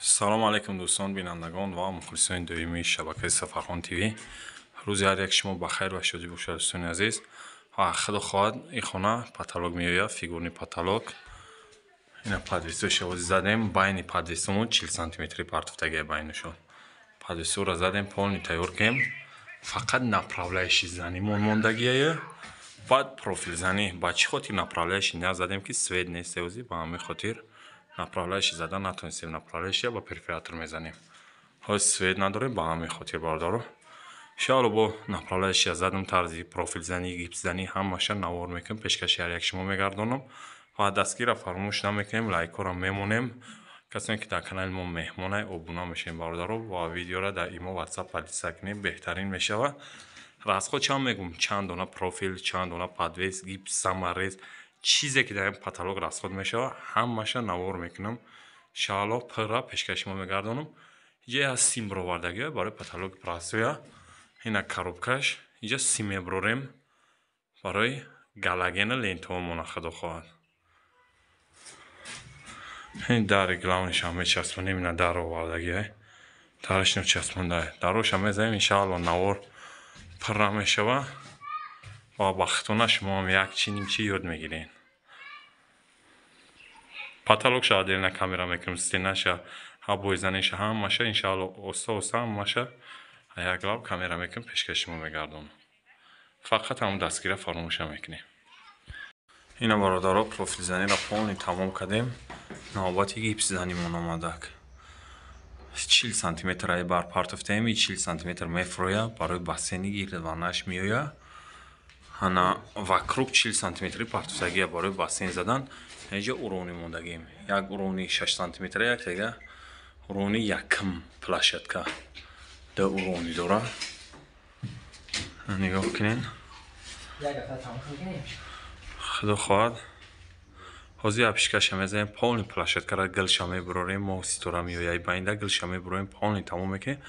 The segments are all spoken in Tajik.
Салом алейкум, дӯстон, бинандагон ва мухлисони доимии шабакаи Сафархон ТВ. Рӯзи ҳар як шумо ба хайр ва шодӣ бошад, дӯстони азиз. Ва худо хоҳад, ин хона потолок меояд, фигурный потолок. Ина подвесоша ози задем, байни подвесомон 40 сантиметри партофтагия байнашон. Подвесоро задем, полный тайёр кем. Фақат направляющий занимон мондагияе. Баъд профилзанӣ. Ба чӣ хотир направляющий назадем, ки свет нест ози, ба ҳамин хотир направляющий зада натонистем. Направляющий ба перфоратор мезанем. Ҳоз свет надорем, ба ҳамин хотир, бародаро. Иншоалло, бо направляющий задам, тарзи профилзанӣ, гипсзанӣ ҳамаша навор мекунем, пешкаши ҳар як шумо мегардонам. Ва дастгирро фаромӯш намекунем, лайкҳоро мемонем. Касоне ки дар канали мо меҳмонай, обуна мешавем, бародаро, ва видеоро дар имо, ватсап поделиться кунем, беҳтарин мешавад. Расход чанд мегум: чанд дона профил, чанд дона подвес, гипс, саморез, чизе ки дар ин потолок расход мешавад, ҳамаша навор мекунам, иншоалло, пурра пешкаши шумо мегардонам. Иҷа як сим бировардагия барои потолоки простой. Ина коробкаш. Иҷа сим мебурорем барои галогена лентаҳомона, худо хоҳад. Ин дари главныйшам мечаспонем. Ина дар овардагия, дарашно часпонда, дароша мезанем. Иншоалло, навор пурра мешавад ва бахтона шумоам як чи нимчи ёд мегиред. Потолокша отдельно камера мекунем, стенаша, обоизаниша, ҳамаша, иншоалло, оста оста ҳамаша як лаб камера мекунем, пешкаши шумо мегардонам. Фақат ҳамон дастгира фаромӯша мекунем. Ина, бародаро, профилзаниро полный тамом кардем, навбати гипсзанимон омадак. 40 сантиметр ай бар партофтаем, и 40 сантиметр мефурӯя, барои бассейни гирдванаш меоя. Ана вокруг 40 сантиметри партофтагия барои бассейн задан. Инҷа уровни мондагим: як уровни 6 сантиметра, як тега уровни якм площадка, ду уровни дора. Нигоҳ кунед, худо хоҳад, ҳозир обшивкаша мезанем, полный площадкара гилша мебурорем, моҳ ситора меояй байнда, гилша мебурорем, полный тамом мекунем,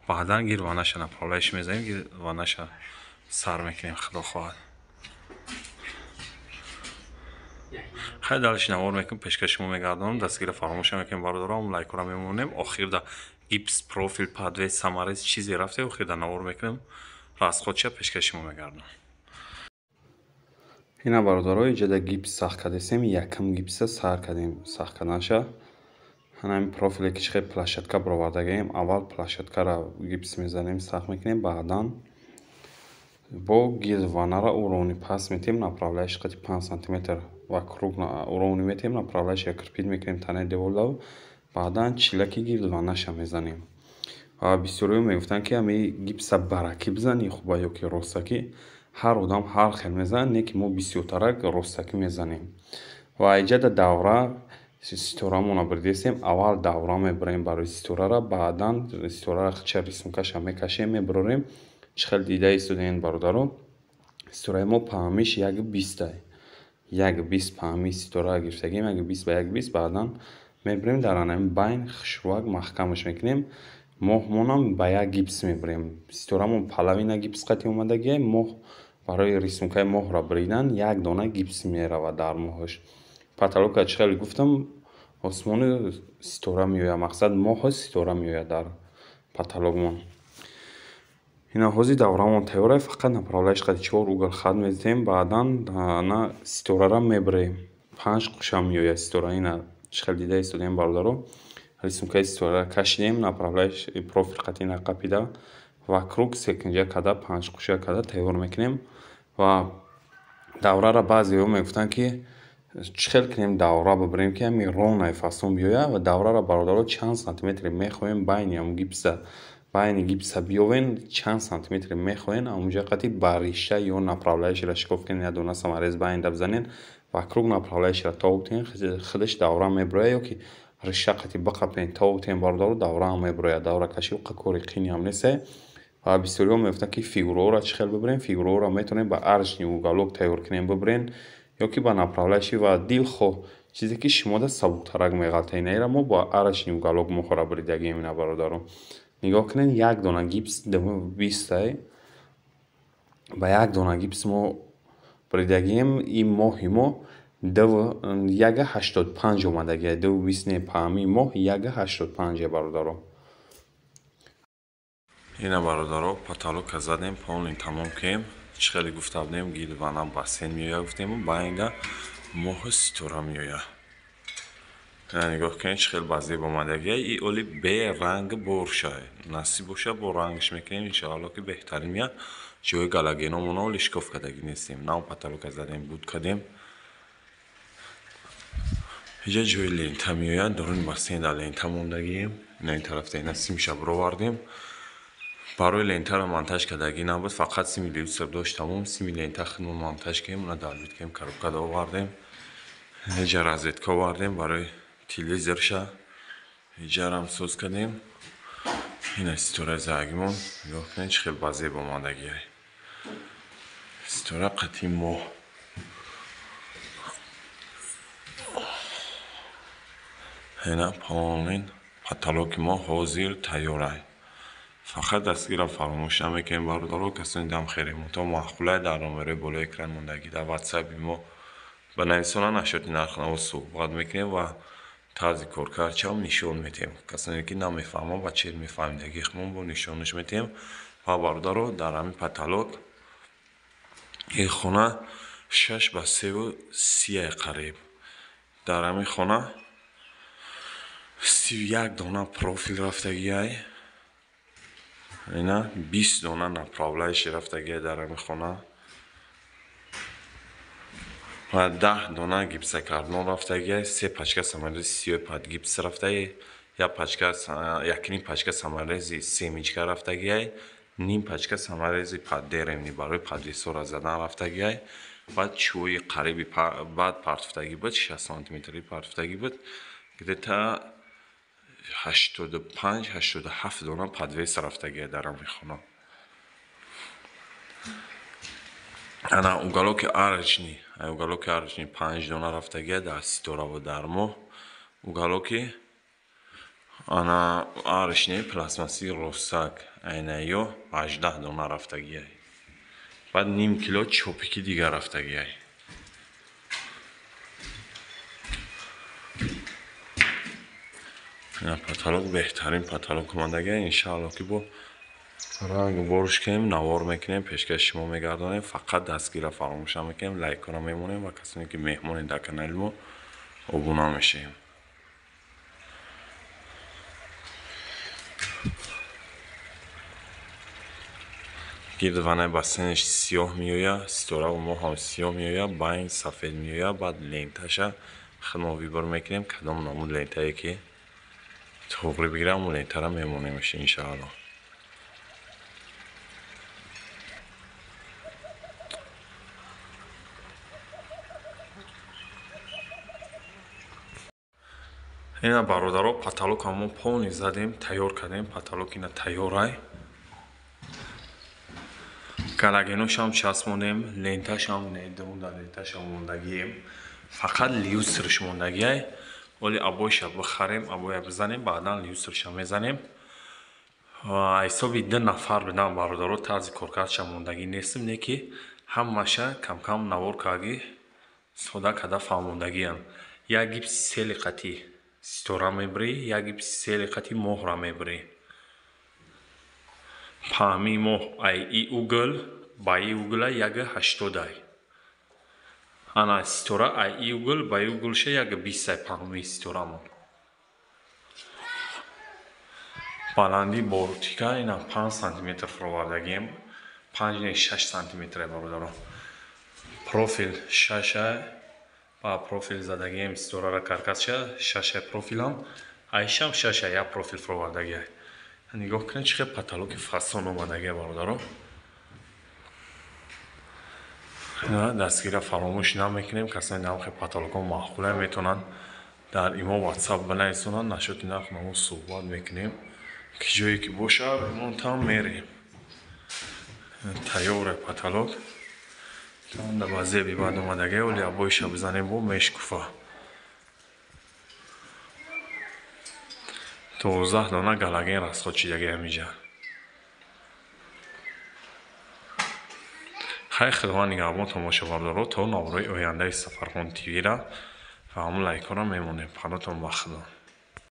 баъдан гирванаша направляющий мезанем, гирванаша сар мекунем, худо хоҳад. Хай, дальше навор мекунем, пешкаши шумо мегардонам. Дастгира фаромӯша мекунем, бародарам, лайкора мемонем. Охирда гипс, профил, подвес, саморез, чизе рафте, охирда навор мекунем, расходша пешкаши шумо мегардонам. Ина, бародаро, иҷода гипс сахт кардесем, якм гипса сар кардем сахт карданша. Ҳанами профиле ки чихел площадка баровардагаем, аввал площадкара гипс мезанем, сахт мекунем, баъдан бо гирванара уровни паст метем, направляющий қати 5 сантиметр вокруг уровни метем, направляющий крепить мекунем танаи деволдав, баъдан чилаки гирдванаша мезанем. Ва бисёриҳо мегуфтанд, ки ҳами гипса баракӣ бизанӣ хуба ё ки ростакӣ. Ҳар одам ҳар хел мезанад, не ки мо бисёртарак ростакӣ мезанем. Ва иҷада давра ситорамона бирдесем, аввал давра мебарем барои ситорара, баъдан ситорара хича рисункаша мекашем, мебарорем. Чӣ хел дида истодаен, бародаро, ситораи мо паҳмиш 1,20-ай, 1,20 паҳми ситора гирифтагем, 1,20 ба 1,20. Баъдан мебарем, дар анами байн хушрӯак маҳкамаш мекунем. Моҳмонам ба як гипс мебарем. Ситорамон половина гипс қати омадагиай, моҳ барои рисункаи моҳро бридан як дона гипс меравад дар моҳаш. Потолока чӣ хеле гуфтам, осмони ситора меояд, мақсад моҳу ситора меояд дар потолокмон. Ина ҳозир даврамон тайёр, фақат направляющий қати чор угол хат мезанем, баъдан на ситорара мебарем, панҷ қуша меояд ситора. Ина чӣ хел дида истодаем, бародаро, рисункаи ситорара кашидем, направляющий профил қати ина қапида, вокруг секинҷа када, панҷ қуша када тайёр мекунем. Ва даврара баъзеҳо мегуфтанд, ки чӣ хел кунем, давра бибарем, ки ҳами ровный фасон биёяд. Ва даврара, бародаро, чанд сантиметре мехоҳем, байни ҳамн гипса, байни гипса биёвен, чанд сантиметре мехоҳен, ҳамунҷа қати ба ришта ё направляющийра шикоф кунен, як дона саморез байнда бизанен, вокруг направляющийра тоб тиҳен, худаш давра мебирояд, ё ки ришта қати биқапен, тоб тиҳен, бародаро, давраам мебирояд. Давракашӣ кори қиниам несте. Ва бисёриҳо мегуфтанд, ки фигураҳоро чӣ хел бибарем. Фигураҳоро метавонем ба арочный уголок тайёр кунем, бибарен, ё ки ба направляющий ва дилхоҳ чизе ки шумода сабуктарак меғалтад. Инаира мо бо арочный уголок моҳора буридагием. Ина, бародаро, нигоҳ кунед, як дона гипс 20-ай, ба як дона гипс мо буридагием. Ин моҳи мо 1,85 омадагия, 2,20 не, паҳмии моҳ 1,85 бародаро. Ина бародаро, потолока задем, полный тамом кем. Чӣ хеле гуфта будем, гил вана бассейн меояд гуфтему, ба инда моҳу ситора меояд. Нигоҳ кунед, чӣ хеле ба зеб омадагия. И оли беранг боршай. Насиб боша, бо рангш мекунем, иншоалло ки беҳтарин меяд. Ҷои галогеномона оли шикоф кардагӣ нестем. Нав потолока задем, буд кардем. Иҷа ҷои лента меояд, даруни бассейн дар лента мондагием. Ина ин тарафта ина симша бировардем. Барои лентаро монтаж кардагӣ набуд, фақат сими люстр дошт, тамом. Сими лента худмон монтаж кардем, она долбить кардем, коробка овардем. Иҷа розетка овардем барои телевизорша. Иҷарам соз кардем. Ина ситораи заагимон, нигоҳ кунед, чӣ хеле ба зеб омадагиай. Ситора қатъи моҳ. Ина полный потолоки мо ҳозир тайёрай. Фақат дастгирро фаромӯш намекунем бародаро, касоне дам херемонто маъқулай дар номерои болои экран мондагӣ дар ватсапи мо ба нависона нашоти нархнаво суҳбат мекунем ва тарзи коркардчаам нишон метиҳем. Касоне ки намефаҳманд ва чер мефаҳмидагии худмон бо нишонаш метиҳем. Ва бародаро, дар ҳамин потолок ин хона 6 ба 3,30 қариб. Дар ҳамин хона 31 дона профил рафтагиай. Ина 20 дона направляющий рафтагиай дар ҳамин хона. Ва 10 дона гипсокартон рафтагиай, 3 пачка саморези сиёҳи под гипс рафтагиай, як пачка, якним пачка саморези семечка рафтагиай, ним пачка саморези под деревни барои подвесора задан рафтагиай. Баъд чӯи қариби баъд партуфтагӣ буд, 60 сантиметри партуфтагӣ буд, где-то 85-87 дона подвес рафтагиай дар ҳамин хона. Ана уголоки арочный, уголоки арочный 5 дона рафтагиай дар ситораву дар моҳ. Уголоки ана арочный пластмасси росак айнаё 18 дона рафтагиай. Баъд ним кило чопики дигар рафтагиай. Ина потолок беҳтарин потолок омадагиай. Иншаалло ки бо ранг борш кунем, навор мекунем, пешкаши шумо мегардонем. Фақат дастгирро фаромӯш намекунем, лайкҳоро мемонем ва касоне ки меҳмонед дар канали мо обуна мешавем. Гирд ванаи бассейнаш сиёҳ меояд, ситораву моҳ ҳам сиёҳ меояд, байн сафед меояд. Баъд ленташа худмо выбор мекунем, кадом намуд лентае ки тоғри бигирам, он лентаро мемонемш иншаалло. Ина бародаро, потолокро мо полный задем, тайёр кардем. Потолок ина тайёрай. Галогеношам часпондем, ленташам недум, дар ленташам мондагием. Фақат люстрш мондагиай. Оли обойша бихарем, обоя бизанем, баъдан люстрша мезанем. Ҳисоби 2 нафар бидам бародаро, тарзи коркардша мондагӣ нестем, не ки ҳамаша камкам навор кардагӣ, сода карда фаҳмондагиам. Як гипси сели қатӣ ситора мебирӣ, як гипси сели қатӣ моҳра мебирӣ. Паҳмии моҳ ай и угл ба и угла 1,80. Ана ситора ай и угл ба и углша 1,20 паҳмии ситорамон. Баландии бортика ина 5 сантиметр фуровардагием, 5 не 6 сантиметр бародаро. Профил 6 ба профил задагием ситорара каркасша 6 профилам, айшам 6 як профил фуровардагиай. Нигоҳ кунед, чӣ хел потолоки фасон омадагия бародаро. Дастгирро фаромӯш намекунем. Касоне намхе потолокҳо маъқула метавонанд дар имо ватсап бинависонанд, нашоти нарх намо суҳбат мекунем. Ки ҷое ки бошад, мо там мерем. Тайёре потолок. Танда ба зеби баъд омадагия, оли обоиша бизанем бо мешкуфа. 12 дона галоген расход шидагия ҳамиҷа. Хайр, Худованд нигаҳбонтон боша, бардоро, то наврои ояндаи Сафархон ТВра ва ҳамун лайкҳоро мемонем. Паноҳтон ба Худо.